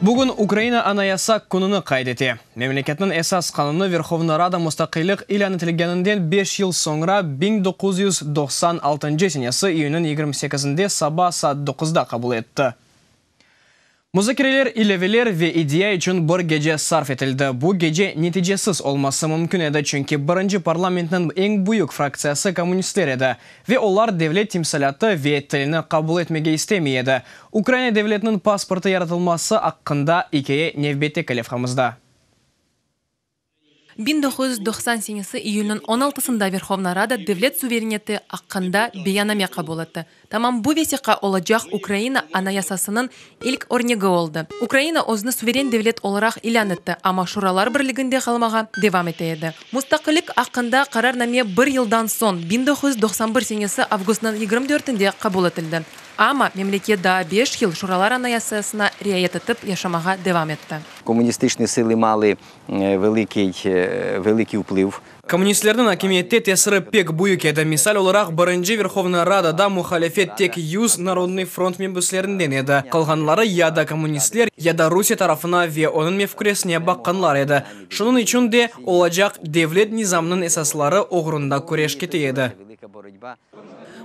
Bugün Ukraina Anayasa kününi qayd ete. Memleketniñ Esas qanunı Verhovna Rada mustaqillik ilân etilgeninden beş yıl soñra, 1996 senesi iyünniñ 28-nde saba saat doquzda qabul etti. Muzakereler, ilâveler ve idea içün bir gece sarf etildi. Bu gece neticesiz olması mümkün edi, çünki birinci parlamentniñ eñ büyük fraktsiyası kommunistler edi ve olar devlet timsalâtı ve tilini qabul etmege istemey edi. Ukraina devletiniñ pasportı yaratılması aqqında ikâye nevbetteki levhamızda. 1990 senesi iyülniñ on altısında Verhovna Rada devlet suvereniteti aqqında beyanname qabul etti. Tamam bu vesiqa olacaq Ukraina Anayasasınıñ ilk örnegi oldı. Ukraina özüni suveren devlet olaraq ilân etti, amma Şuralar Birliginde qalmağa devam ete edi. Mustaqillik aqqında qararname bir yıldan soñ, 1991 senesi avgustnıñ 24-inde qabul etildi. Amma memleket daa beş yıl Şuralar Anayasasına riayet etip yaşamağa devam etti. Комуністичні сили мали великий, великий вплив. Kommunistlerniñ akimiyette tesiri pek büyük edi. Misal olaraq, birinci Verhovna Radada muhalifet tek 100 Narodnıy front mebüslerinden edi. Qalğanları ya da kommunistler, ya da Rusiye tarafına ve onıñ mefküresine baqqanlar edi. Şunıñ içün de olacaq devlet nizamınıñ esasları oğrunda küreş kete edi.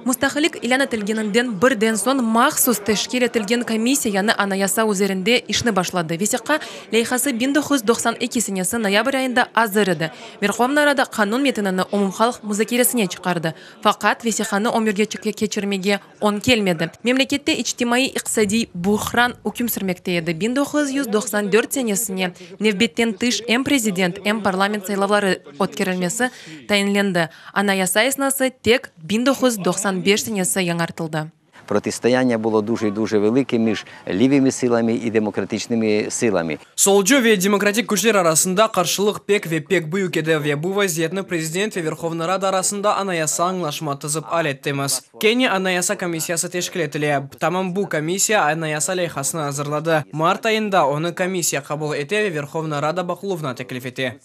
Mustaqillik ilân etilgeninden birden soñ mahsus teşkil etilgen komissiya yañı Anayasa üzerinde işni başladı. Vesiqa leyhası 1992 senesi noyabr ayında azır edi. Verhovna Rada qanun metinini umumhalq muzakeresine çıqardı. Faqat vesiqanı ömürge keçirmege oñ kelmedi. Memlekette içtimaiy-iqtisadiy buhran üküm sürmekte edi. 1994 senesine nevbetten tış em prezident, em parlament saylavları ötkerilmesi tayinlendi. Anayasa esnası tek 1995 senesi yañartıldı. Протистояння було дуже і дуже велике між лівими силами і демократичними силами. Solcu ve demokratik küçler arasında qarşılıq pek ve pek büyük edi ve bu vaziyetni prezident ve Verhovna Rada arasında anayasa añlaşma tizip al ettimiz. Kene anayasa komissiyası teşkil etile. Tamam bu komissiya anayasa leyhasını azırladı. Mart ayında onı komissiya qabul ete ve Verhovna Rada baqıluvına teklif ete.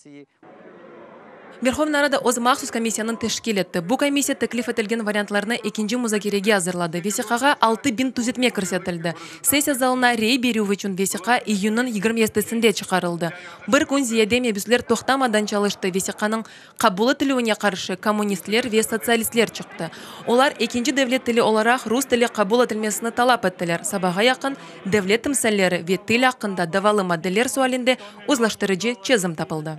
Verhovna Rada öz mahsus komissiyanı teşkil etti. Bu komissiya teklif etilgen variantlarnı ekinci muzakerege azırladı. Vesiqağa 6000 tüzetme kirsetildi. Sessiya zalına rey berüv içün vesiqa iyünniñ 27-sinde çıqarıldı. Bir kün ziyade mebüsler toqtamadan çalıştı, vesiqanıñ qabul etilüvine qarşı kommunistler ve sotsialistler çıqtı. Olar ekinci devlet tili olaraq rus tili qabul etilmesini talap ettiler. Sabağa yaqın devlet timsalleri ve til aqqında davalı maddeler sualinde uzlaştırıcı çezim tapıldı.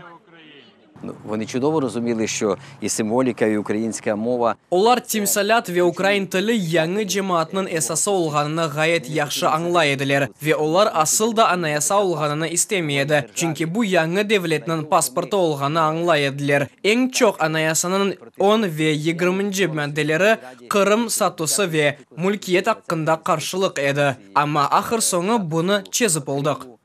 Вони чудово розуміли, що і символіка, і українська мова Olar timsalât ve ukrain tili yañı cemaatnıñ esası olğanını ğayet yahşı añlay ediler. Ve olar asıl da anayasa olğanını istemey edi. Çünki bu yañı devletniñ pasportı olğanı añlay ediler. Eñ çoq anayasanıñ 10 ve 20-nci maddeleri Qırım statusı ve mülkiyet aqqında qarşılıq edi. Amma ahır soñu bunı çezip oldıq.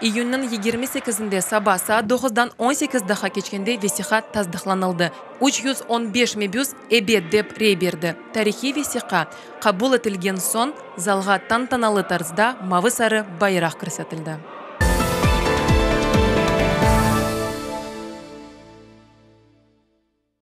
İyünniñ 28-inde saba saat 9-dan 18 daa keçkende vesiqa tasdıqlanıldı. 315 mebüs ebet dep rey berdi. Tarihiy vesiqa qabul etilgen soñ zalğa tantanalı tarzda mavı-sarı bayraq kirsetildi.